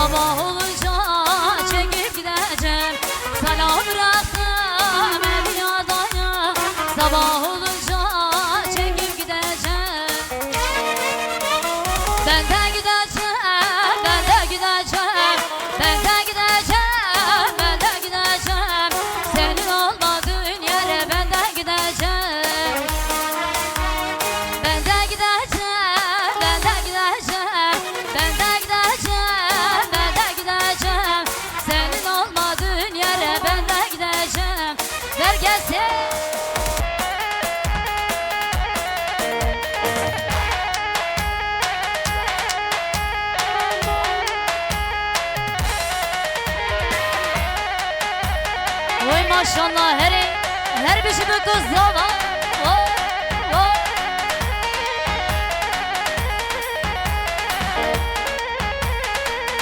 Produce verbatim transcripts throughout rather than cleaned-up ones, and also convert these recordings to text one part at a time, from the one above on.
Sabah olunca çekip gideceğim. Sana bıraktım evladayı. Sabah olunca çekip gideceğim. Ben de gideceğim, ben de gideceğim. Ben de gideceğim, ben de gideceğim. Senin olmadığın yere ben de gideceğim. Ben de gideceğim, ben de gideceğim. Ben de gideceğim, ben de gideceğim. Senin olmadığın yere ben de gideceğim. Ver gelsin. Oy maşallah, herê, her bir şey bu kız zava. Oy, oy.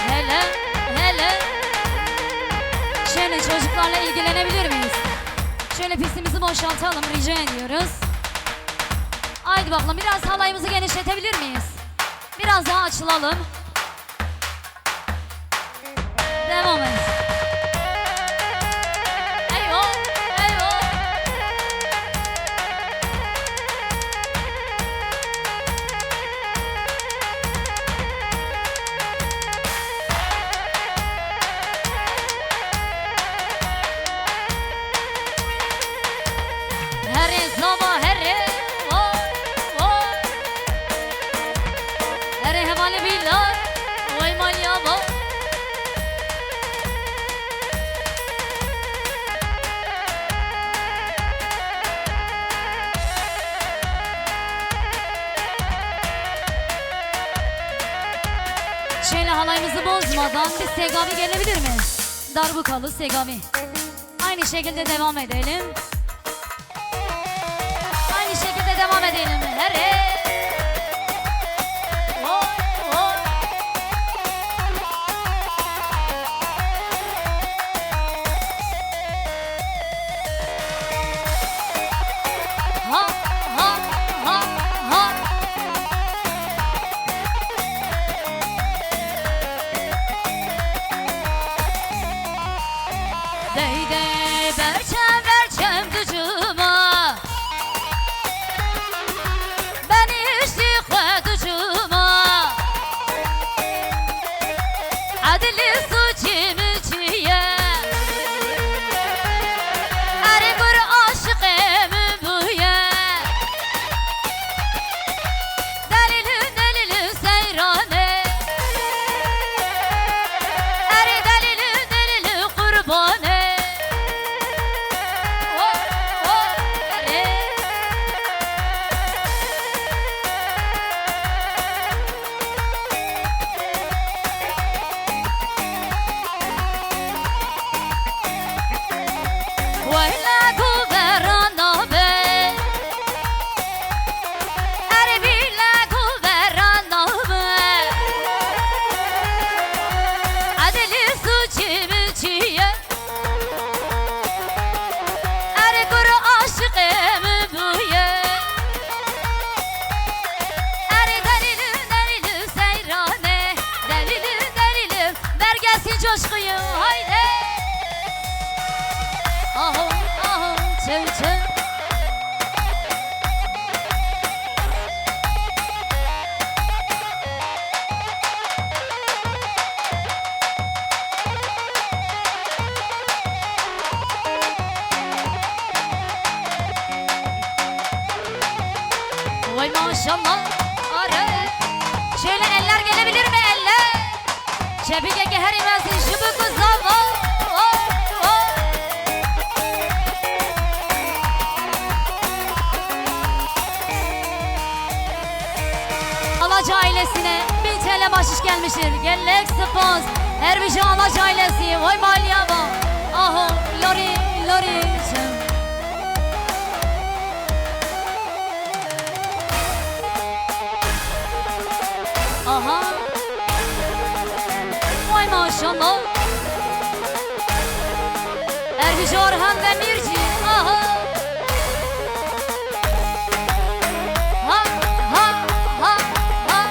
Hele, hele. Şöyle çocuklarla ilgilenebilir miyiz? Şöyle pistimizi boşaltalım, rica ediyoruz. Haydi bakalım, biraz halayımızı genişletebilir miyiz? Biraz daha açılalım. Devam et. Eyvah, eyvah. Herê zava herê, vay, vay. Herê hevalê bîla, vay maliya vay. Şöyle halayımızı bozmadan bir Segavi gelebilir mi? Darbukalı Segavi. Aynı şekilde devam edelim. Aynı şekilde devam edelim. Her el. Oy, oy. Ha, ha, ha, ha. Dey dey berçem berçem ducuma. Ben işti xwe ducuma. Adili suçi mi çiye. Erê kur aşiqê min bûye. Delîlin, delîlin seyranê. Erê delîlin, delîlin qurbanê. Oh, oh, erê. Wayla govera nabe. Erê bîla govera nabe. Adili suçî min çiye. Erê kur aşiqê min bûye. Erê delîlim, delîlim seyranê. Delîlim, delîlim. Bergesin coşkuyu, haydi. Aho, aho, çev, çev. Vay maşallah. Are. Şöyle eller gelebilir mi, eller? Çepikeke herî mezin ji biku zava. Oh, oh. Alaca ailesine bin T L bahşiş gelmiştir. Gelek spas. Her bir şey Alaca ailesi. Vay maliye bak. Aho, lori, lori. Aha. Vay maşallah. Ervî ji Orhan Demirci. Aha. Ha, ha, ha, ha.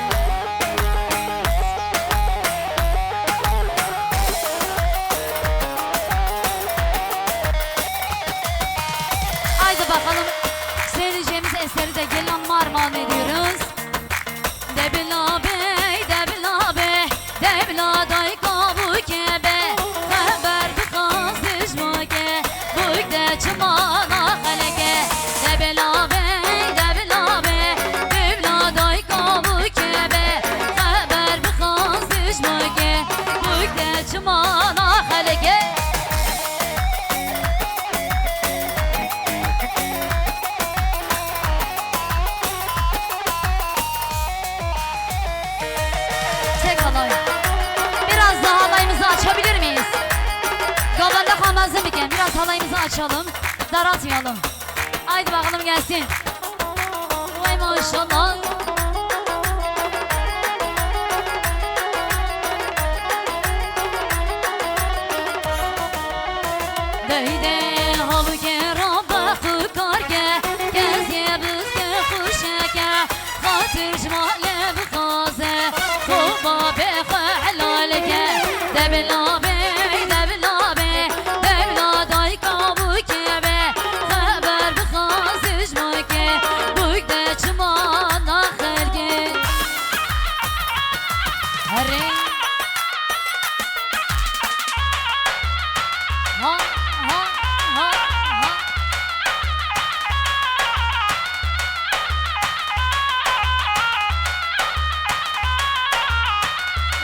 Biraz halayımızı açalım, daraltmayalım. Haydi bakalım gelsin. Vay maşallah. Deyde halke rabe xu karke, kezye bizke xuşeke, xatir ji male bixwaze, xu babê xu helal ke. Devla be, devla be, devla dayka bûke be, xeber bixwaze ji male ke, bûk de çima naxelke. Herê. Ha, ha, ha, ha.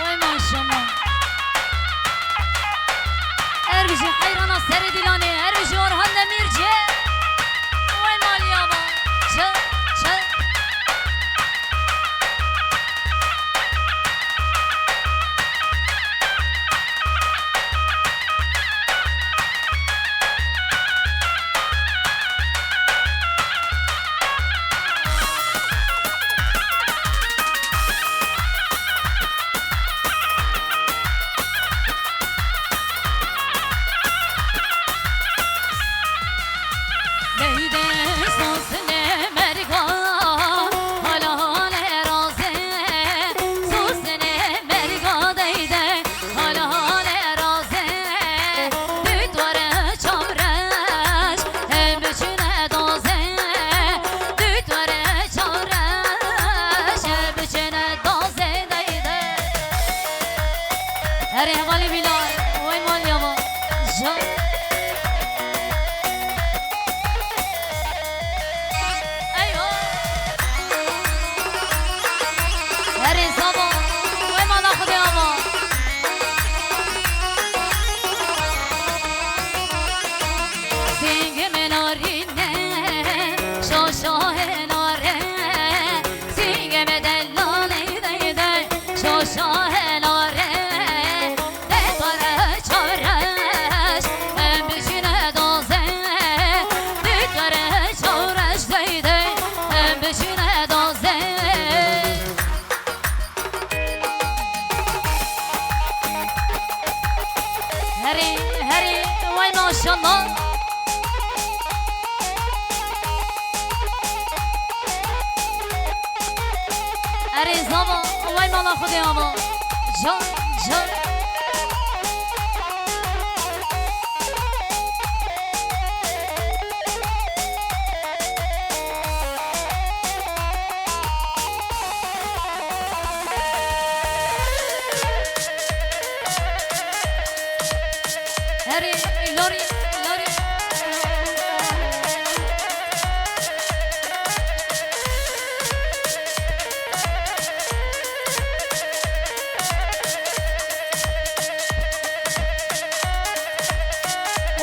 Vay maşallah. Her bijî heyrana serê Dîlanê, her bijî Orhan Demirci. Vay maliya ma. Çı, çı. Leyde sosne merga, hala hala raze. Sosne merga deyde, hala hala raze. Dutware çavreş, hem biçine doze. Dutware çavreş, hem biçine doze deyde. Herê hevalê Bîlal, wey mal ya ma. Can. Eyho. Herê Zava, wey mala Xwedê ama. Singê me narîne, şaşa henare. Singê me delalê dey dey, şaşa henare. Dê tare çareş, em bijîne doze. Dê tare çareş dey dey, em bijîne doze. Herê, herê, way maşallah. Erê zava, way mala Xwedê ava. Can, can. Herê, lorî, lorî.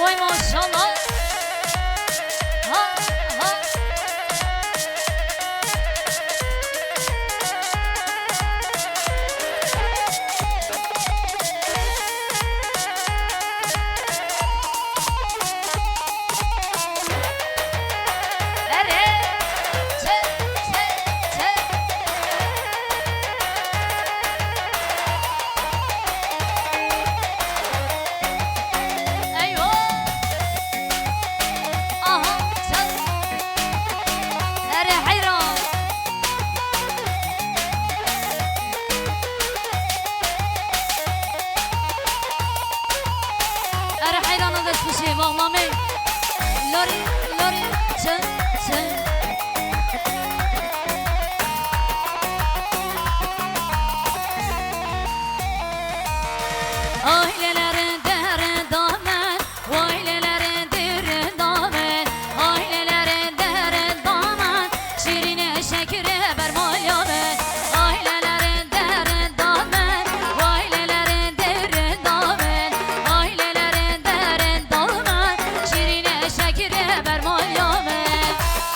Oy maşallah. Ha, ha. Erê, çe, çe, çe. Eyho. Aha, çal. Erê heyran. Erê heyrana dest bişê, bağlamê. Lorî, lorî, çi, çi.